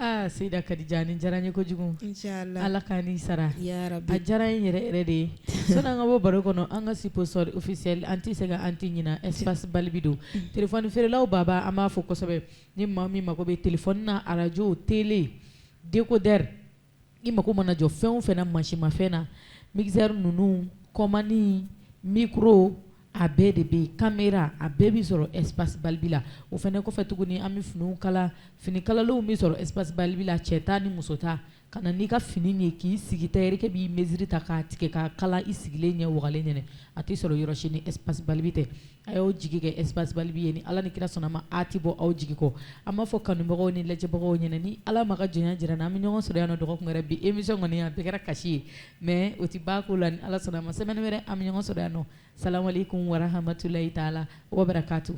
Aa Seyida Kadija nin diyara n ye kojugu. Inchallah. Ala ka n'i sara. Ya Rabbi. A diyara n yɛrɛ yɛrɛ de ye. Sani an ka bɔ baro kɔnɔ, an ka sponsor officiel an tɛ sɛgɛn an tɛ ɲina espace Balbi don. Téléphone feerelaw baba an b'a fɔ kosɛbɛ. Ni maa min mago bɛ téléphone na, radio, télé, décodeur, i mago mana jɔ fɛn o fɛn na mansimafɛn na, mixeur ninnu, commande, micro, a bɛɛ de bɛ yen, caméra a bɛɛ bɛ sɔrɔ espace Balbi la. O fɛnɛ kɔfɛ tuguni an bɛ finiw kala, fini kalalenw bɛ sɔrɔ espace Balbi la, cɛ ta ni muso ta. Ka na n'i ka fini ye k'i sigi tailleur kɛ b'i mesure ta k'a tigɛ k'a kala i sigilen ɲɛ wagalen ɲɛnɛ, a tɛ sɔrɔ yɔrɔ si ni espace Balbi tɛ. A y'aw jigi kɛ espace Balbi ye, ni Ala ni kira sɔnna ma a tɛ bɔ aw jigi kɔ. An b'a fɔ kanubagaw ni lajɛbagaw ɲɛna, ni Ala ma ka jɔnya jira n na, an bɛ ɲɔgɔn sɔrɔ yan nɔ dɔgɔkun wɛrɛ. Bi émission kɔni a bɛɛ kɛra kasi ye, mais o tɛ ban ko la, ni Ala sɔnna ma semaine wɛrɛ an bɛ ɲɔgɔn sɔrɔ yan nɔ. Salamu alaikum wa rahmatulahi taala wa barakatuh.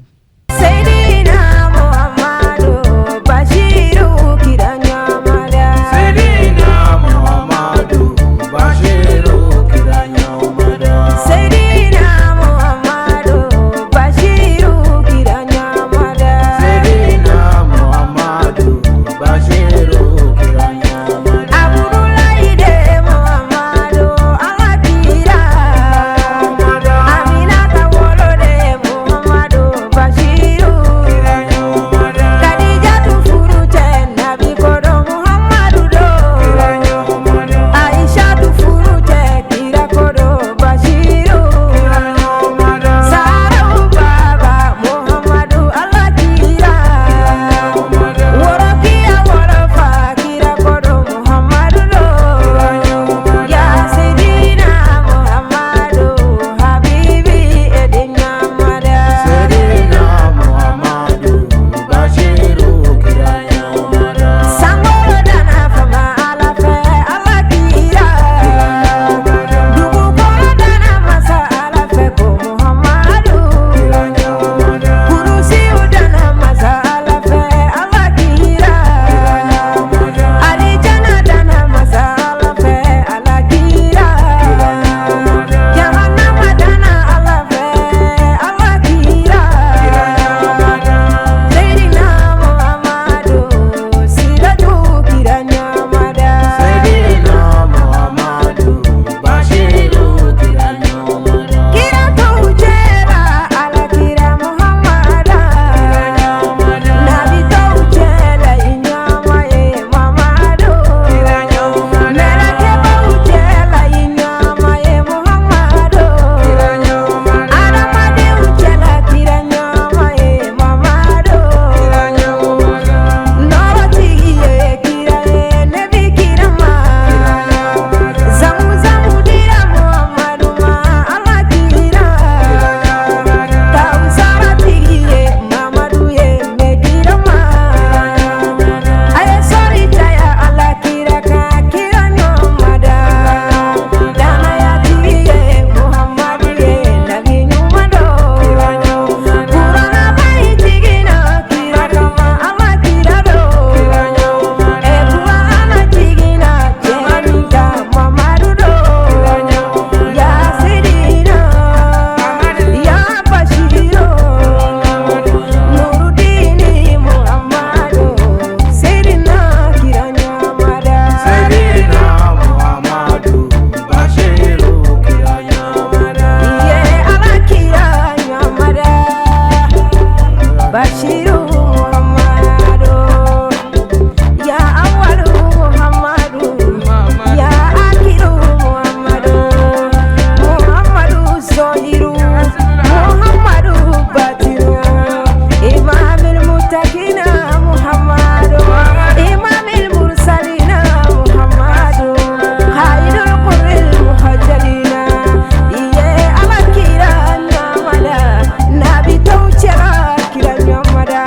Seydina Muhammadu Bashiru kira ɲamada. Seydina Muhammadu Bashiru kira ɲamada. Seydina Muhammadu Bashiru kira ɲamada. Seydina Muhammadu Bashiru kira ɲamada. Abudulayi de Muhammadu Ala kira. Aminata wolo de Muhammadu Bashiru. Bashiru Muhammadu. Ya Awalu Muhammadu, Ya Akiru Muhammadu, Muhammadu Zohiru, Muhammadu Batiru, Imamil Mutakina Muhammadu, Imamil Mursalina Muhammadu, Khairul Qurril Muhajjalina, Iye Ala kira ɲamada, Nabi tɔw cɛla kira ɲamada.